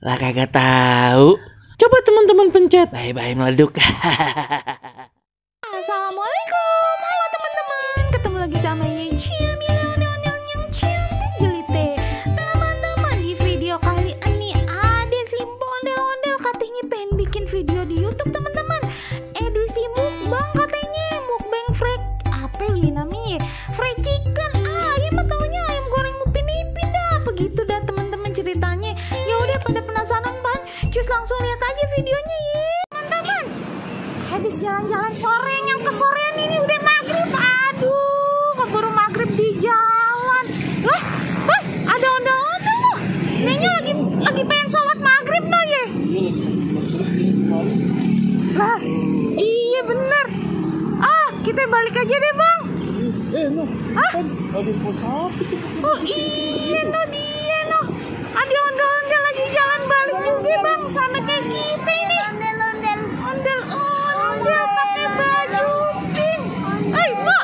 Lah kagak tahu. Coba teman-teman pencet. Bye-bye meleduk. Assalamualaikum, halo teman-teman. Ketemu lagi sama Yecia Milana yang cantik jelite. Teman-teman, di video kali ini ada si ondel-ondel katanya pengen bikin video di YouTube teman-teman. Edisi mukbang katanya, mukbang fried apa ini namanya? Fried chicken. Ya mah taunya ayam goreng Upin Ipin dah. Begitu dah teman-teman ceritanya. Ya udah pada penasaran kan? Cus langsung lihat aja videonya ya. Teman-teman, habis jalan-jalan sore yang kesorean ini udah maghrib. Aduh, keburu maghrib di jalan. Lah, ada ondel-ondel loh. Nenya lagi pengen sholat maghrib no ye. Lah, iya bener. Kita balik aja deh bang. Oh iya no dia no. Ada ondel-ondel lagi jalan balik juga bang. Sama kayak kita ini. Ondel-ondel pakai baju pink. Mak,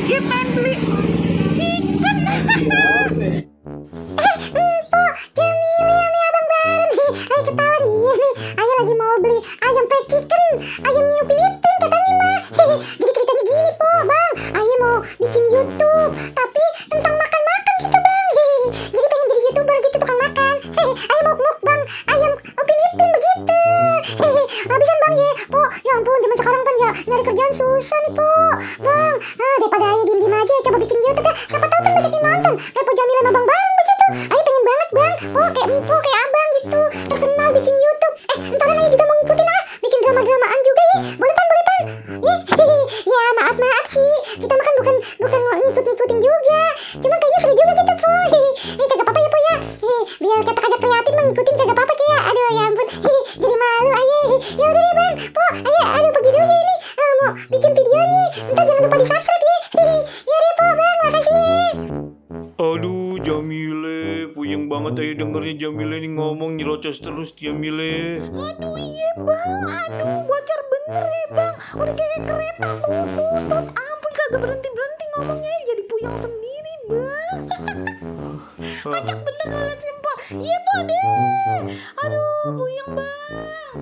dia pengen beli chicken. Ayah lagi mau beli ayam fried chicken, ayamnya Upin Ipin katanya mah. Jadi ceritanya gini po bang, ayah mau bikin YouTube tapi tentang makan-makan gitu bang. Jadi pengen jadi YouTuber gitu, tukang makan. Ayah mau mukbang ayam Upin Ipin begitu. Habisan bang ya po, ya ampun zaman sekarang kan ya nyari kerjaan susah nih po bang. Daripada ayah diem-diem aja coba bikin YouTube ya, siapa tahu kan banyak yang nonton. Kayak po Jamila sama bang Bareng begitu. Ayah pengen banget bang, po kayak abang gitu terkenal bikin YouTube. Ntar ayah juga mau ngikutin bikin drama-dramaan juga ya. Boleh pan? Ya maaf sih, kita makan bukan mau ngikut-ngikutin juga. Cuma kayaknya seru juga gitu po. Kagak apa-apa ya po ya. Biar kata kagak prihatin mah ngikutin kagak apa-apa ya. Aduh ya ampun, jadi malu ayah. Ya udah deh bang, po ayah pergi dulu ya ini. Mau bikin video nih. Ntar jangan lupa di subscribe ya. Ya deh po bang, makasih ya. Aduh Jamile, puyeng banget aja dengernya Jamile nih ngomong nyerocos terus Jamile. Aduh iya bang, bocor bener ya bang. Udah kayak kereta tutut. Ampun kagak berhenti ngomongnya, jadi puyeng sendiri bang. Kocak bener ngeliat simpel. Iya po deh. Aduh puyeng bang.